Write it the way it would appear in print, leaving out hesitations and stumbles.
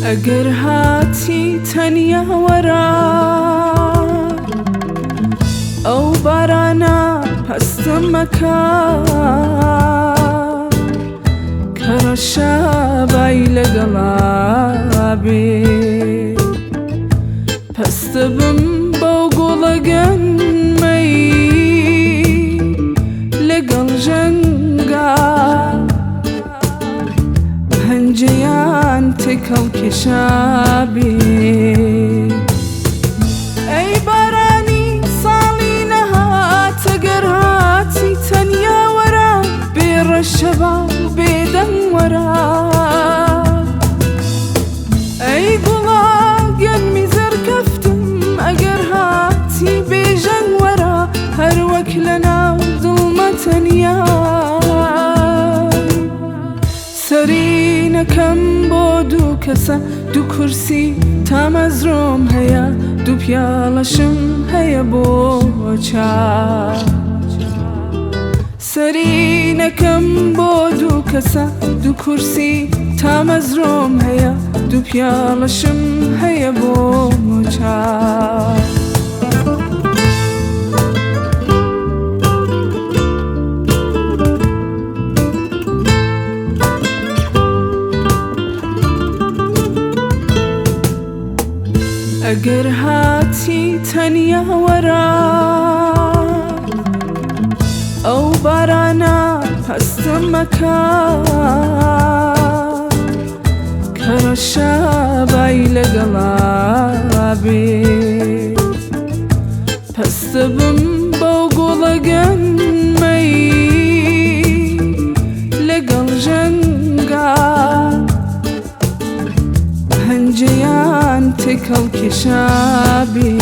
ئەگەر هاتی تەنیا وەرە، ئەو بارانە پەستم مەکە، کە ڕەشەبای لەگەڵا بێ. پەستبم بەو گوڵە گەنمەی لەگەڵ ژەنگا، پەنجەیان تێکەڵ کێشابێ. ئەی بارانی ساڵی نەهات، ئەگەر هاتی تەنیا وەرە، بێ ڕەشەبا و بێدەنگ وەرە. ئەی گوڵە گەنمی زەرکەفتم، ئەگەر هاتی بێژەنگ وەرە، هەر وەک لە ناو دڵمە تەنیا. سەرینەکەم بۆ دوو کەسە، دوو کورسی تامەزرۆم هەیە، دوو پیاڵەشم هەیە بۆ چا. سەرینەکەم بۆ دوو کەسە، دوو کورسی تامەزرۆم هەیە، دوو پیاڵەشم هەیە بۆ چا. ئەگەر هاتی تەنیا وەرە، ئەو بارانە پەستم مەکە، کە ڕەشەبای لەگەڵا بێ. پەستبم بەو گوڵە گەنمەی لەگەڵ ژەنگا، پەنجەیان تێکەڵ کێشابێ.